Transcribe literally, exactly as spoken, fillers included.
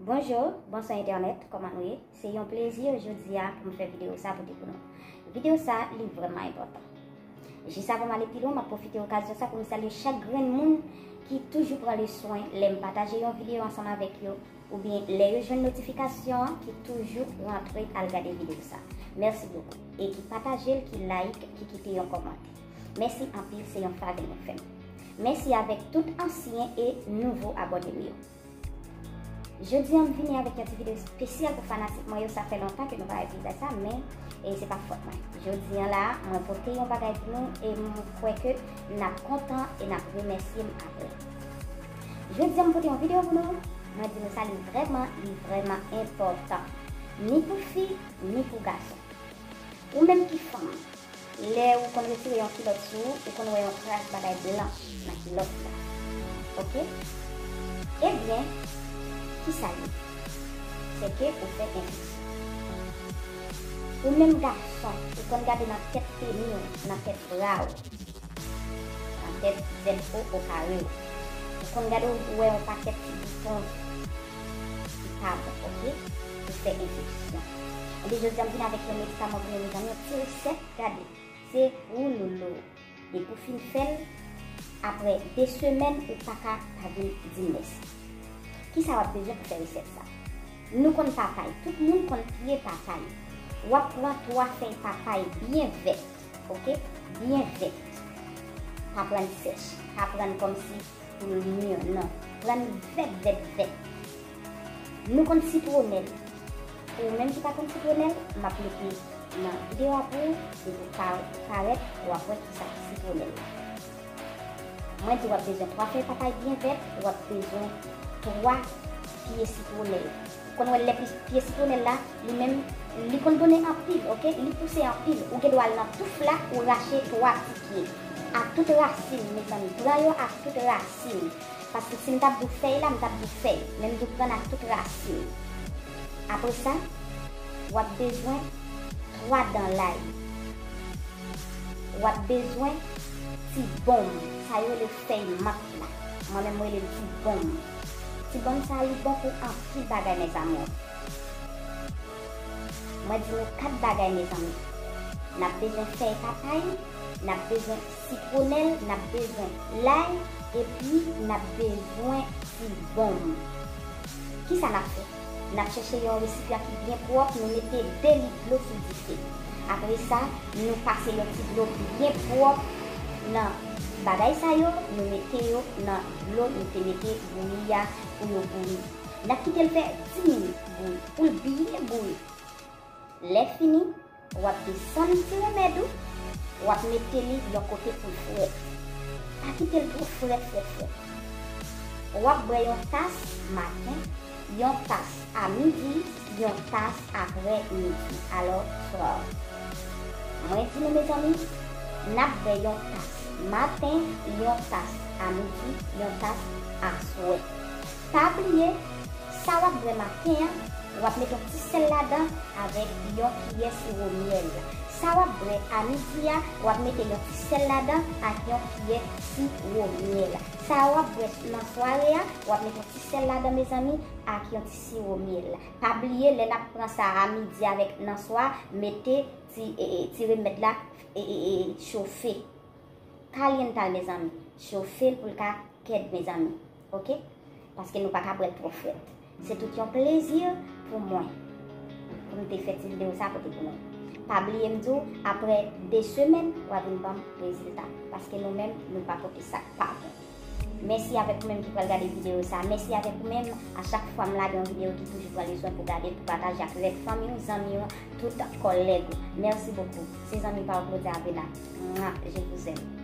Bonjou, bonswa entènèt, kòman nou ye? Se yon plezi jodi a pou m fè videyo sa pote pou nou. Videyo sa, li vrèman enpòtan. Jis avan m ale pi lwen, m ap pwofite okazyon sa pou m salye chak grenn moun ki toujou pran le swen lè m pataje yon videyo ansanm avèk yo, oubyen lè yo jwenn notifikasyon an ki toujou rantre al gade videyo sa. Mèsi bokou. E ki pataje l, ki like, ki kite yon kòmantè. Mèsi anpil, se yon favè nou fè m. Mèsi avèk tout ansyen e nouvo abòne m yo. Jodi a m vini avèk yon ti videyo espesyal pou fanatik mwen yo. Sa fè lontan ke nou pa wè vizaj sa, men e se pa fòt mwen. Jodi a la, mwen pote yon bagay pou nou e m kwè ke n ap kontan e n ap remèsye m apre. Jodi a m pote yon videyo pou nou, mwen di nou sa, li vrèman, li vrèman enpòtan. Ni pou fi, ni pou gason. Ou menm ki fanm, lè ou konn retire yon kilòt sou ou, ou konn wè yon kras bagay blanch nan kilòt la. Oke? Ebyen, kisa l ye? Se ke ou fè enfeksyon. Ou menm gason, ou konn gade nan tèt peni w, nan tèt bra w, nan tèt zèb o okare w. Ou konn gade, ou wè yon pakèt ti bouton ki pa bon, oke? Ou fè enfeksyon. Ebyen, jodi a m vin avèk yon medikaman pou nou, mezanmi, yon ti resèt, gade. Se woulolo. Depi w fin fè l, apre de semèn, ou pa ka pa vin di m mèsi. Kisa w ap bezwen pou fè resèt sa? Nou konn papay. Tout moun konn piye papay. W ap pran twa fèy papay byen vèt, oke? Byen vèt. Pa pran l sèch. Pa pran l kòmsi pou l mi, non. Pran l vèt, vèt, vèt. Nou konn sitwonèl. Pou ou menm ki pa konn sitwonèl, m ap mete nan videyo a pou ou, epi ou pa parèt, w ap wè kisa ki sitwonèl la. Mwen di w ap bezwen twa fèy papay byen vèt, w ap bezwen twa pye sitwonèl. Ou konn wè lè pi-, pye sitwonèl la, li menm, li konn donnen anpil, oke? Li pouse anpil. Ou gen dwa al nan touf la, ou rache twa ti pye. Ak tout rasin, mezanmi. Pran yo ak tout rasin. Paske si m t ap di w fèy la, m t ap di w fèy. Men m di w pran l ak tout rasin. Apre sa, w ap bezwen twa dan lay. W ap bezwen ti bonm. Sa yo rele fèy mant la. Mwen menm, m rele l ti bonm. Ti bonm sa, li bon pou anpil bagay, mes amours. Mwen di nou kat bagay, mezanmi. N ap bezwen fèy papay, n ap bezwen sitwonèl, n ap bezwen lay, epi n ap bezwen ti bonm. Kisa n ap fè? N ap chèche yon resipyan ki byen pwòp, nou mete de lit dlo sou dife. Apre sa, nou pase yon ti dlo byen pwòp nan bagay sa yo, nou mete yo nan dlo nou te mete bouyi a pou yo bouyi. N ap kite l fè dis minit bouyi, pou l byen bouyi. Lè fini, w ap desann ti remèd ou, w ap mete li yon kote pou l frèt. Pa kite l twò frèt, frèt, frèt. W ap bwè yon tas maten, yon tas a midi, yon tas aprè midi, alò swa. Mwen di nou, mezanmi, n ap bwè yon tas maten, yon tas a midi, yon tas aswè. Pa bliye, sa w ap bwè maten an, w ap mete yon ti sèl ladan avèk yon kiyè siwo myèl. Sa w ap bwè a midi a, w ap mete yon ti sèl ladan ak yon kiyè siwo myèl. Sa w ap bwè nan sware a, w ap mete yon ti sèl ladan, mezanmi, ak yon ti siwo myèl. Pa bliye, lè n ap pran sa a midi avèk nan swa, mete ti, e, e, ti remèd la, e, e, e, chofe. Caliente l, mezanmi. Chofe l pou l ka kèd, mezanmi. Oke? Paske nou pa ka bwè l twò frèt. Se tout yon plezi pou mwen pou m te fè ti videyo sa pote pou nou. Pa bliye m di w, aprè de semèn, w a vin ban m rezilta. Paske nou menm, nou pa pote sa k pa bon. Mèsi avèk ou menm ki pral gade videyo sa. Mèsi avèk ou menm, a chak fwa m lage yon videyo ki toujou pran le swen pou gade, pou pataje ak lòt fanmi w, zanmi w, tout kòlèg ou. Merci beaucoup. Se zanmi pa w Claudia Avena. Mwa, je vous aime.